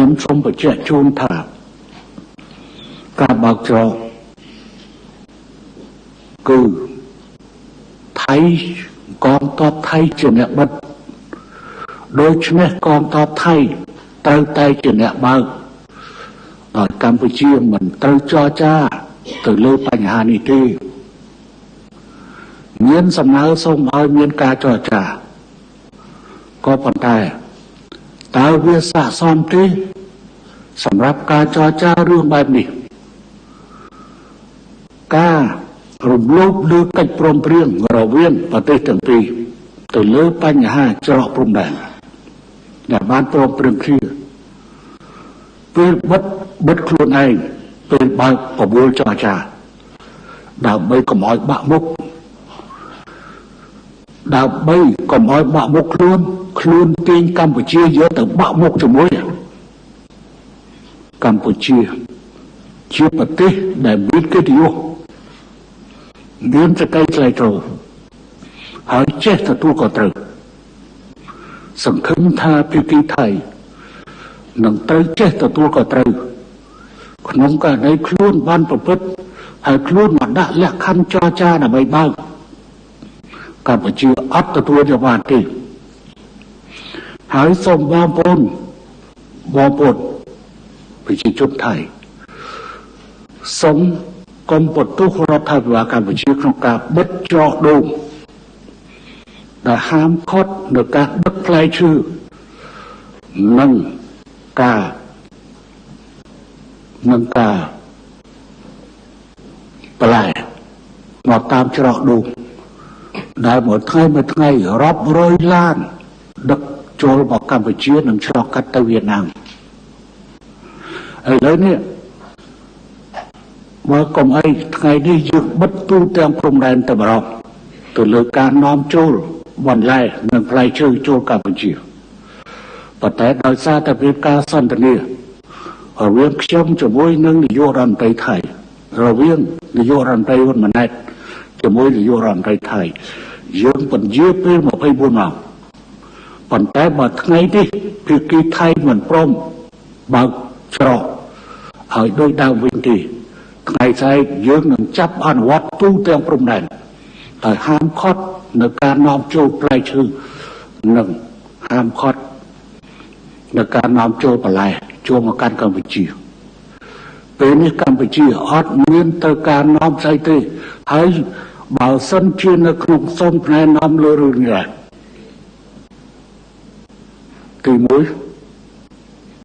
ខ្ញុំសូមបញ្ជាក់ជូនថាការបើកច្រកគឺថៃកងទ័ពថៃជាអ្នកបិទដូច្នេះកងទ័ពថៃត្រូវតែជាអ្នកបើកដោយកម្ពុជាមិនត្រូវចរចាទៅលើបញ្ហានេះទេមានសំណើសូមឲ្យមានការចរចាក៏ប៉ុន្តែតើវាស័ក្តិសមទេសម្រាប់ការចរចារឿងបែបនេះការរំលោភលើកិច្ចព្រមព្រៀងរវាងប្រទេសទាំងពីរទៅលើបញ្ហាច្រកព្រំដែនដែលបានព្រមព្រៀងគ្នាពេលបិទខ្លួនឯងពេលបើកបបួលចរចាដើម្បីកុំឲ្យបាក់មុខដើម្បីកុំឲ្យបាក់មុខខ្លួនទាញកម្ពុជាយកទៅបាក់មុខជាមួយកម្ពុជាជាប្រទេសដែលមានកិត្តិយសមានសេចក្តីថ្លៃថ្នូរហើយចេះទទួលខុសត្រូវសង្ឃឹមថាភាគីថៃនឹងត្រូវចេះទទួលខុសត្រូវក្នុងករណីខ្លួនបានប្រព្រឹត្តហើយខ្លួនមកដាក់លក្ខខណ្ឌចរចាដើម្បីបើកកម្ពុជាអត់ទទួលយកបានទេហើយសូមបងប្អូនប្រជាជនថៃសូមកុំបន្ទោសរដ្ឋាភិបាលកម្ពុជាក្នុងការបិទច្រកដូងដែលហាមឃាត់នៅការដឹកផ្លែឈើនិងការបន្លែមកតាមច្រកដូងដែលមួយថ្ងៃរាប់រយឡានដឹកចូលមកកម្ពុជានិងឆ្លងកាត់ទៅវៀតណាមឥឡូវនេះបើកុំអីថ្ងៃនេះយើងបិទទូទាំងព្រំដែនតែម្ដងទៅលើការនាំចូលបន្លែនិងផ្លែឈើចូលកម្ពុជាប៉ុន្តែដោយសារតែមានការសន្ទនារវាងខ្ញុំជាមួយនឹងនាយករដ្ឋមន្ត្រីថៃរវាងនាយករដ្ឋមន្ត្រីហ៊ុនម៉ាណែតជាមួយនាយករដ្ឋមន្ត្រីថៃយើងពន្យាពេល24ម៉ោងប៉ុន្តែបើថ្ងៃនេះភាគីថៃមិនព្រមបើកច្រកឲ្យដូចដើមវិញទេថ្ងៃស្អែកយើងនឹងចាប់អនុវត្តទូទាំងព្រំដែនហើយហាមឃាត់នៅការនាំចូលផ្លែឈើនិងហាមឃាត់នៅការនាំចូលបន្លែចូលមកកាន់កម្ពុជាពេលនេះកម្ពុជាអត់មានទៅការនាំស្អីទេហើយបើសិនជានៅក្នុងសូមណែនាំលើរឿងនេះទី